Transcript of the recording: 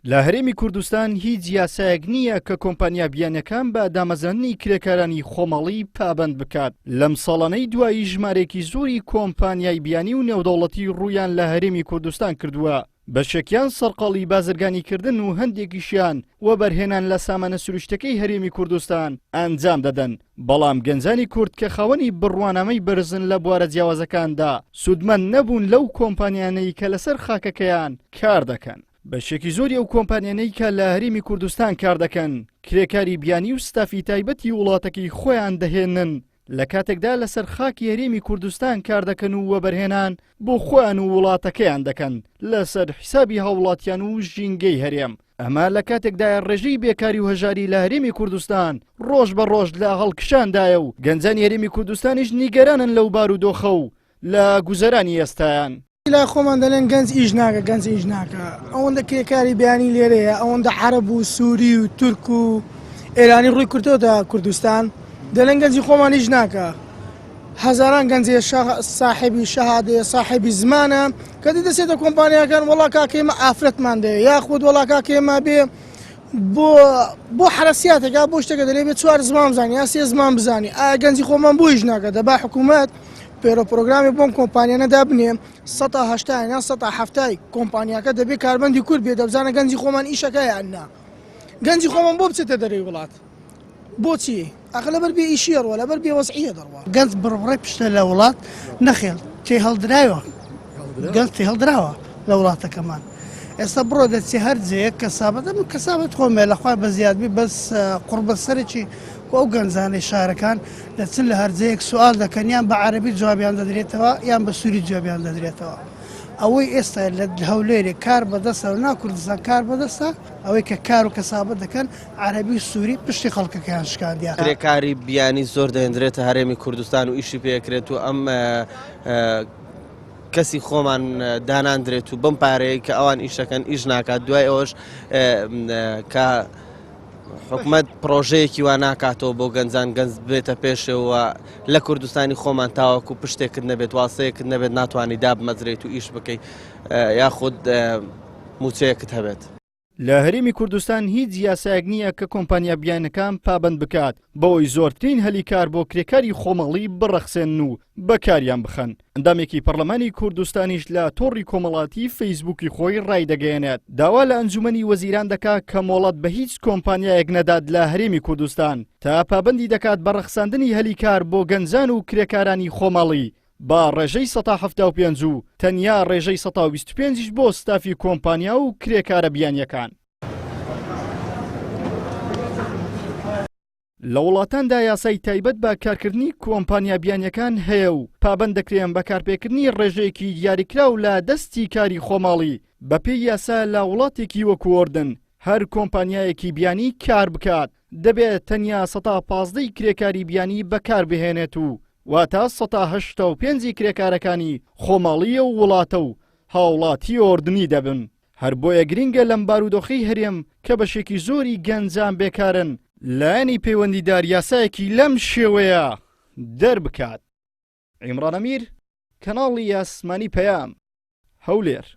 لە هەرێمی کوردستان هیچ یاسایەک نییە کە کۆمپانیا بیانیەکان بە دامەزراندنی کرێکارانی خۆماڵی پابەند بکات. لەم ساڵانەی دوایی ژمارەیەکی زۆری کۆمپانیای بیانی و نێودەوڵەتی ڕوویان لە هەرێمی کوردستان کردووە، بەشێکیان سەرقاڵی بازرگانیکردن و هەندێکیشیان وەبەرهێنان لە سامانە سروشتەکەی هەرێمی کوردستان ئەنجام دەدەن، بەڵام گەنجانی کورد کە خاوەنی بڕوانامەی بەرزن لە بوارە جیاوازەکاندا سوودمەند نەبوون لەو کۆمپانیانەی کە لەسەر خاکەکەیان کار دەکەن. بەشێکی زۆری ئەو کۆمپانیانەی کە لە هەرێمی کوردستان کار دەکەن کرێکاری بیانی و ستافی تایبەتی وڵاتەکەی خۆیان دەهێنن لە کاتێکدا لەسەر خاکی هەرێمی کوردستان کار دەکەن و وەبەرهێنان بۆ خۆیان و وڵاتەکەیان دەکەن لەسەر حیسابی هاوڵاتیان و ژینگەی هەرێم ئەمە لە کاتێکدایە ڕێژەی بێکاری و هەژاری لە هەرێمی کوردستان ڕۆژ بە ڕۆژ لە هەڵکشاندایە و گەنجانی هەرێمی کوردستانیش نیگەرانن لەو بارودۆخە و لە گوزەرانی ئێستایان. لای خۆمان دەلێن گەنج ئیش ناکە گەنج ئیش ناکە ئەوەندە کرێکاری بیانی لێرەیە ئەوەندە عەرەب و سووری و تورک و ئێرانی ڕووی کردۆتە کوردستان دەلێن گەنجی خۆمان ئیش ناکە هەزاران گەنجێ ساحێبی شەهادەیە ساحێبی زمانە کە دەچێتە کۆمپانیاکان وەڵا کاکە ئێمە ئافرەتمان دەوێ یاخود وەڵا کاکە ئێمە بێ بۆ بۆ حرەسیاتێکا بۆ شتێکە دەلێ بێ چوار زمان بزانی یا سێ زمان بزانی ئایا گەنجی خۆمان بۆ ئیش ناکە دەبا حکوومەت پێرۆ پرۆگرامی بۆم کۆمپانیانە دابنێ سەتا هەشتا یان سەتا حەفتای کۆمپانیاکە دەبێ کارمەندی کورد بێ دەبزانە گەنجی خۆمان ئیشەکە یان نا گەنجی خۆمان بۆ بچێتە دەرەوەی وڵات بۆچی ئەخە لەبەر بێ ئیشیە ڕوە لەبەر بێ وەزعیە دەڕوا. گەنج بڕبڕەی پشتە لە وڵات نەخێڵ تێهەڵدراوە گەنج تێهەڵدراوە لە وڵاتەکەمان ئێستا بڕۆ دەچی هەر جێیەک کەسابەت ئەمن کەسابەت خۆمێ لەخوای بەزیاد بی بەس قوڕبەسەرێکی کو ئەو گەنجانەی شارەکان دەچن لە هەر جێیەک سوال دەکەن یان بە عەرەبی جوابیان دەدرێتەوە یان بە سووری جوابیان دەدرێتەوە ئەوەی ئێستا لە هەولێرێ کار بەدەستە و نا کوردستان کار بەدەستە ئەوەی کە کار و کەسابەت دەکەن عەرەبی و سووری پشتی خەڵکەکەیان شکاندیان. کرێکاری بیانی زۆر دەهێندرێتە هەرێمی کوردستان و ئیشی پێکرێت و ئەم کەسی خۆمان داناندرێت و بەم پارەیە کە ئەوان ئیشەکەن ئیش ناکات دوای ئەوەش کە حکومت پرۆژەیەکی وا ناکاتەوە بۆ گەنجان گەنج بێتە پێشەوە لە کوردستانی خۆمان تاوەکو پشتێکت نەبێت واسەیەکت نەبێت ناتوانانی دابمەزرێت و ئیش بکەیت یاخود موچەیەکت هەبێت. لە هەرێمی کوردستان هیچ یاسایەک نییە کە کۆمپانیا بیانەکان پابەند بکات بەوەی زۆرترین هەلی کار بۆ کرێکاری خۆماڵی بڕەخسێنن و بەکاریان بخەن. ئەندامێکی پەرلەمانی کوردستانیش لە تۆڕی کۆمەڵاتی فەیسبووکی خۆی ڕایدەگەیەنێت، داوا لە ئەنجومەنی وەزیران دەکات کە مۆڵەت بە هیچ کۆمپانیایەک نەدات لە هەرێمی کوردستان تا پابەندی دەکات بە ڕەخساندنی هەلی کار بۆ گەنجان و کرێکارانی خۆماڵی بە ڕێژەی 75% و تەنیا ڕێژەی 125 یش بۆ ستافی کۆمپانیا و کرێکارە بیانییەکان. لە وڵاتاندا یاسای تایبەت بە کارکردنی کۆمپانیا بیانییەکان هەیە و پابەند دەکرێن بە کارپێکردنی ڕێژەیەکی دیاریکراو لە دەستی کاری خۆماڵی، بەپێی یاسا لە وڵاتێکی وەکو ئۆردن هەر کۆمپانیایەکی بیانی کار بکات دەبێت تەنیا 15% ی کرێکاری بیانی بەکاربهێنێت و واتە 85% ی کرێکارەکانی خۆماڵییە و وڵاتە و هاوڵاتی ئۆردنی دەبن. هەر بۆیە گرینگە لەم بارودۆخەی هەرێم کە بەشێکی زۆری گەنجان بێکارن، لایەنی پەیوەندیدار یاسایەکی لەم شێوەیە دەربکات. عیمڕان ئەمیر، کەناڵی ئاسمانی پەیام، هەولێر.